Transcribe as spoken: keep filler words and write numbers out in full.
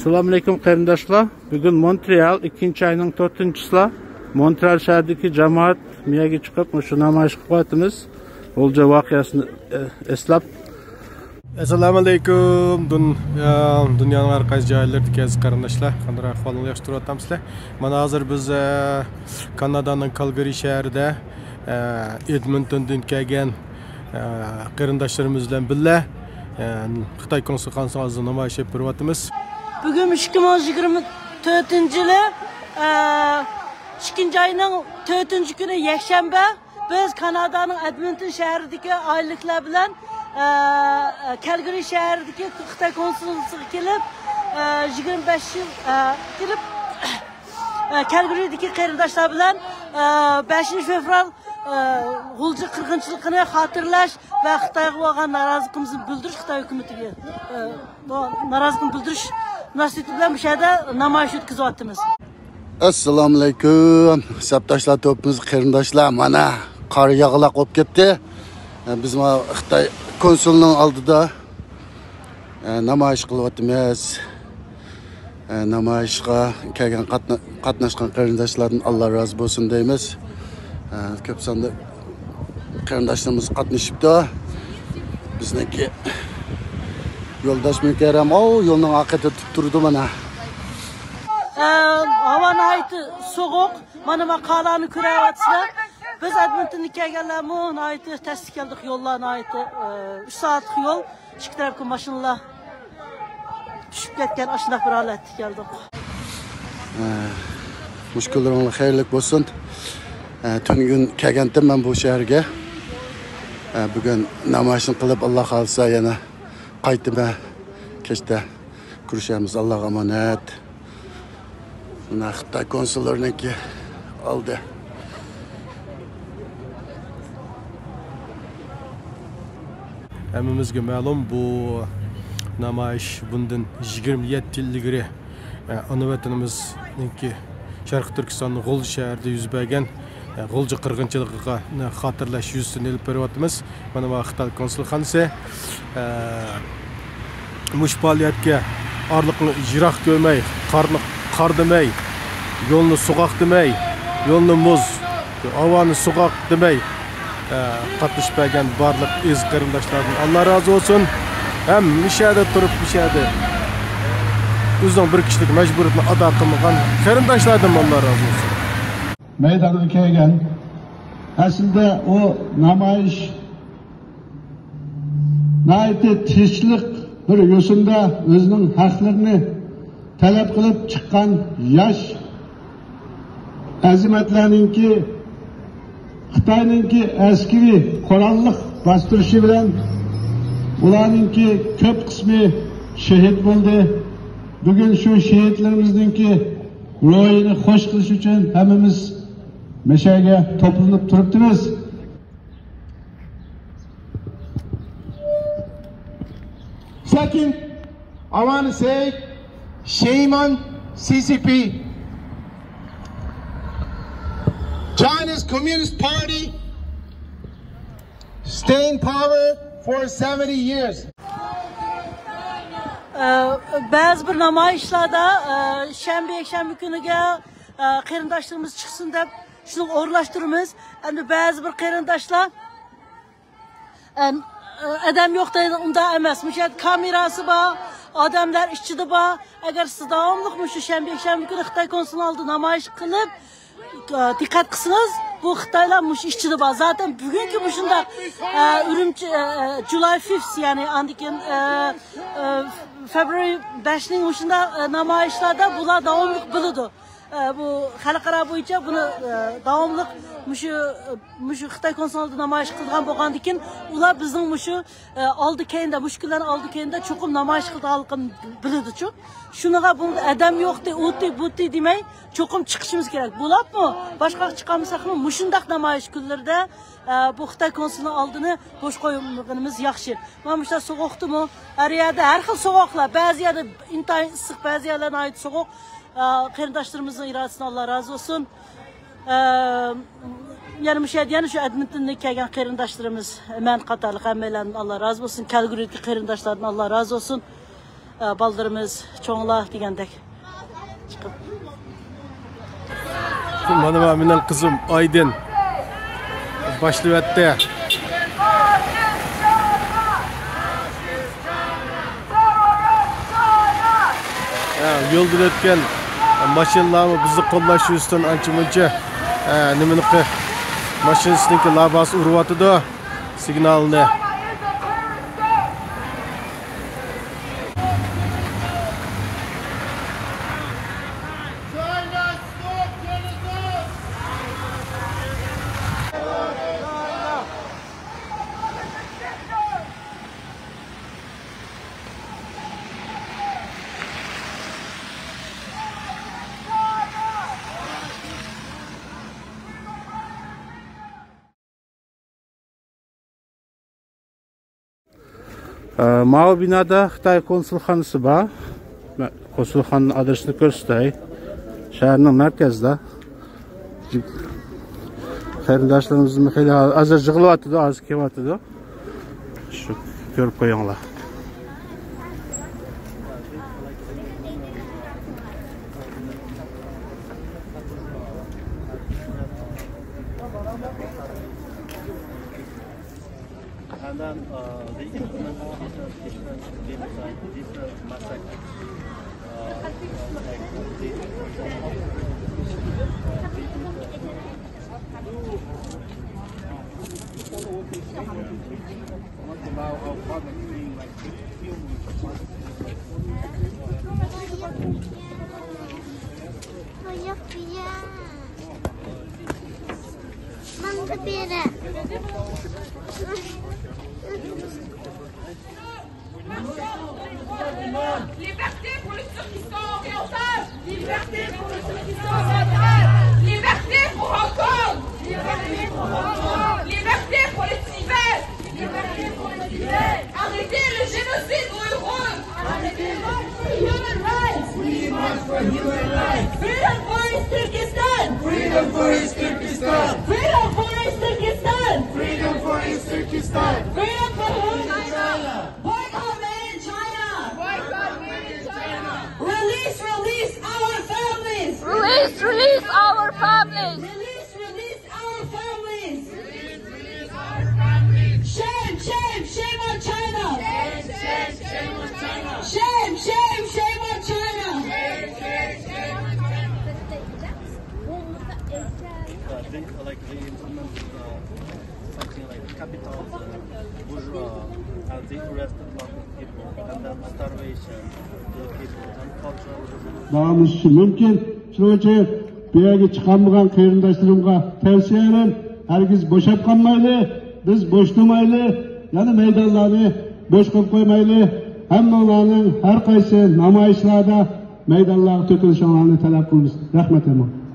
ئەسسالامۇئەلەيكۇم قېرىنداشلار. بۈگۈن مونترېئال، ئىككىنچى ئاينىڭ تۆتىنچىسى. مونترېئال شەھىرىدىكى جامائەت مېيەگە چىقىپ، مۇشۇ نامايىش قىلىۋاتىمىز. غۇلجا ۋەقەسىنى، ئە، ئەسلەپ. ئەسسالامۇئەلەيكۇم. دۇن-، ئە، دۇنيانىڭ ھەر قايسى جايلىرىدىكى ئەزىز قېرىنداشلار. قانداق ئەھۋالىڭلار، ياخشى تۇرۇۋاتامسىلەر؟ مانا ھازىر بىز، ئە، كانادانىڭ كالگىرى شەھىرىدە، ئە، ئېدمونتوندىن كەلگەن، ئە، قېرىنداشلىرىمىز بىلەن بىللە، ئە، خىتاي كونسۇلخانىسىنىڭ ئالدىدا نامايىش ئېلىپ بېرىۋاتىمىز. بۈگۈن ئىككى مىڭ يىگىرمە تۆتىنچى يىلى، ئە، ئىككىنچى ئاينىڭ تۆتىنچى كۈنى يەكشەنبە. بىز كانادانىڭ ئەدمونتون شەھىرىدىكى ئائىلىلەر بىلەن، ئە، كەلگىرى شەھىرىدىكى خىتاي كونسۇلخانىسىغا كېلىپ، ئە، يىگىرمە بەش يىل، ئە، كېلىپ، ئە، كەلگىرىدىكى قېرىنداشلار بىلەن، ئە، بەشىنچى فېۋرال، ئە، غۇلجا قىرغىنچىلىقىنى خاتىرىلەش ۋە خىتايغا بولغان نارازىلىقىمىزنى بىلدۈرۈش، خىتاي ھۆكۈمىتىگە، ئە، بۇ نارازىلىقنى بىلدۈرۈش مۇناسىۋىتى بىلەن بۇ يەردە نامايىش ئۆتكۈزۈۋاتىمىز. ئەسسالامۇئەلەيكۇم، سەپداشلار، توپىمىز، قېرىنداشلار. مانا قار ياغلاق بولۇپ كەتتى. بىز مانا خىتاي كونسۇلىنىڭ ئالدىدا، ئە، نامايىش قىلىۋاتىمىز. ئە، نامايىشقا كەلگەن، قاتنا-، قاتناشقان قېرىنداشلاردىن ئاللا رازى بولسۇن دەيمىز. ئە، كۆپ ساندا قېرىنداشلىرىمىز قاتنىشىپتۇ. بىزنىڭكى يولداش مۇكەررەم، ئاۋۇ يولنىڭ ئارقىدا تۇتۇپ تۇرىدۇ مانا. ئە، ھاۋا ناھايىتى سوغۇق. مانا، مانا قارلارنى كۆرۈۋاتىسىلەر. بىز ئەدمونتوندىن كەلگەنلەرمۇ ناھايىتى تەستە كەلدۇق. يوللار ناھايىتى، ئە، ئۈچ سائەتلىك يول. ئىككى تەرەپكە ماشىنىلار چۈشۈپ كەتكەن، ئاشۇنداق بىر ھالەتتە كەلدۇق. ئە، مۇشۇ كۈنلىرىڭلار خەيرلىك بولسۇن. ئە، تۈنۈگۈن كەلگەنتىم مەن بۇ شەھەرگە. ئە، بۈگۈن نامايىشنى قىلىپ، ئاللا خالىسا يەنە قايتىمەن. كەچتە كۆرۈشەرمىز. ئاللاغا ئامانەت. مانا خىتاي كونسۇللىرىنىڭكى ئالدى. ھەممىمىزگە مەلۇم، بۇ نامايىش بۇندىن يىگىرمە يەتتە يىل ئىلگىرى، ئە، ئانا ۋەتىنىمىزنىڭكى شەرقىي تۈركىستاننىڭ غۇلجا شەھىرىدە يۈز بەرگەن، ئە، غۇلجا قىرغىنچىلىقىغا، ئە، خاتىرىلەش يۈزىسىدىن ئېلىپ بېرىۋاتىمىز. مانا، مانا خىتاي كونسۇلخانىسى، ئە، مۇشۇ پائالىيەتكە ئارىلىقنى يىراق كۆرمەي، قارنى قار دېمەي، يولنى سوغۇق دېمەي، يولنى مۇز، ھاۋانى سوغۇق دېمەي، ئە، قاتنىشىپ بەرگەن بارلىق ئەزىز قېرىنداشلاردىن ئاللا رازى بولسۇن. ھەم مۇشۇ يەردە تۇرۇپ، مۇشۇ يەردە ئۆزىنىڭ بىر كىشىلىك مەجبۇرىيىتىنى ئادا قىلمىغان قېرىنداشلاردىن ئاللا رازى بولسۇن. مەيدانغا كەلگەن. ئەسلىدە ئۇ نامايىش ناھايىتى تىنچلىق بىر يوسۇندا ئۆزىنىڭ ھەقلىرىنى تەلەپ قىلىپ چىققان ياش ئەزىمەتلەرنىڭكى، خىتاينىڭكى ئەسكىرىي قوراللىق باستۇرۇشى بىلەن ئۇلارنىڭكى كۆپ قىسمى شېھىت بولدى. بۈگۈن شۇ شېھىتلىرىمىزنىڭكى روھىنى خوش قىلىش ئۈچۈن ھەممىمىز مەشەگە توپلىنىپ تۇرۇپتىمىز. Second, I want to say shame on C C P. China's Communist Party stay in power for seventy years. ئە، بەزى بىر نامايىشلاردا، ئە، شەنبە، يەكشەنبە كۈنىگە، ئە، قېرىنداشلىرىمىز چىقسۇن دەپ شۇنى ئورۇنلاشتۇرىمىز. ئەمدى بەزى بىر قېرىنداشلار، ئەم، ئادەم يوق دەيدۇ، ئۇنداق ئەمەس. مۇشۇ يەردە كامېراسى بار، ئادەملەر ئىچىدە بار. ئەگەر سىز داۋاملىق مۇشۇ شەنبە، يەكشەنبە كۈنى خىتاي كونسۇلىنىڭ ئالدىدا نامايىش قىلىپ، ئە، دىققەت قىلسىڭىز، بۇ خىتايلار مۇشۇ ئىچىدە بار. زاتەن بۈگۈنكى مۇشۇنداق، ئە، ئۈرۈمچى، ئە، ئە، جۇلاي فىفت، يەنى ئاندىن كېيىن، ئە، ئە، فېبرۇئارى بەشنىڭ مۇشۇنداق، ئە، نامايىشلاردا بۇلار داۋاملىق بولىدۇ. ئە، بۇ خەلقئارا بويىچە بۇنى، ئە، داۋاملىق مۇشۇ، ئە، مۇشۇ خىتاي كونسۇلىدا نامايىش قىلىدىغان بولغاندىكىن، ئۇلار بىزنىڭ مۇشۇ، ئە، ئالدى كەينىدە، مۇشۇ كۈنلەرنىڭ ئالدى كەينىدە چوقۇم نامايىش قىلىدىغانلىقىنى بىلىدۇچۇ. شۇنىڭغا بۇ ئادەم يوقتى، ئۇتى، بۇتى دېمەي، چوقۇم چىقىشىمىز كېرەك. بولۇپمۇ، باشقا چىقالمىساقمۇ، مۇشۇنداق نامايىش كۈنلىرىدە، ئە، بۇ خىتاي كونسۇلىنىڭ ئالدىنى بوش قويمىغىنىمىز ياخشى. مانا مۇشۇنداق سوغۇقتىمۇ؟ ھەر يەردە، ھەر خىل سوغۇقلار. بەزى يەردە ئىنتايىن ئىسسىق، بەزى يەرلەر ناھايىتى سوغۇق. ئە، قېرىنداشلىرىمىزنىڭ ئىرادىسىدىن ئاللا رازى بولسۇن. ئە، يەنە مۇشۇ يەردە يەنە شۇ ئەدمىنتوندىن كەلگەن قېرىنداشلىرىمىز، مەن قاتارلىق ھەممەيلەندىن ئاللا رازى بولسۇن. كەلگۈرىدىكى قېرىنداشلاردىن ئاللا رازى بولسۇن. ئە، بالىلىرىمىز، چوڭلار دېگەندەك چىقىپ. مانا مېنىڭ قىزىم ئايدىن باشلىۋەتتى. ھە، يولدىن ئۆتكەن ماشىنىلارمۇ بىزنى قوللاش يۈزىسىدىن ئانچە-مۇنچە، ھە، نېمىنىڭكى، ماشىنىسىنىڭكى لاباسى ئۇرۇۋاتىدۇ سىگنالنى. ئە، ماۋۇ بىنادا خىتاي كونسۇلخانىسى بار. مە-، كونسۇلخانىنىڭ ئادرېسىنى كۆرسىتەي. شەھەرنىڭ مەركەزىدە. قېرىنداشلىرىمىزمۇ خېلى ھازىر يىغىلىۋاتىدۇ، ھازىر كېلىۋاتىدۇ. شۇ، كۆرۈپ قويۇڭلار. And then, uh, they implement different, different game design, different massacres. Uh, like, they, uh, they do the, Liberté pour le Turkistan oriental. Liberté pour le Turkistan oriental. Liberté pour Hong Kong. Liberté pour Hong Kong. Liberté pour le Tibet. Arrêtez le génocide ouïghour. Arrêtez le génocide. Human rights. We march for human rights. Freedom for East Turkestan. Freedom for East Turkestan. Freedom for East Turkestan. Freedom for East Turkestan. Freedom for China. Boycott made in China. Boycott made in China. Release, release our families. Release, release our families. Release, release our families. Shame, shame, shame on China. Shame, shame, shame on China. Shame, shame, shame on China. Uh, they, like, they implement, uh, something like capitalism, bourgeois, and they arrested a lot of people, and then starvation, the people, and cultural revolution. داۋاملىشىشى مۇمكىن. شۇنىڭ ئۈچۈن بۇ يەرگە چىقالمىغان قېرىنداشلىرىمغا تەۋسىيەلىرىم، ھەرگىز بوشاپ قالمايلى، بىز بوش تۇرمايلى، يەنە مەيدانلارنى بوش قىلىپ قويمايلى. ھەممىڭلارنىڭ ھەر قايسى نامايىشلاردا مەيدانلارغا تۆكۈلۈشۈڭلارنى تەلەپ قىلىمىز. رەھمەت ھەممىڭلارغا.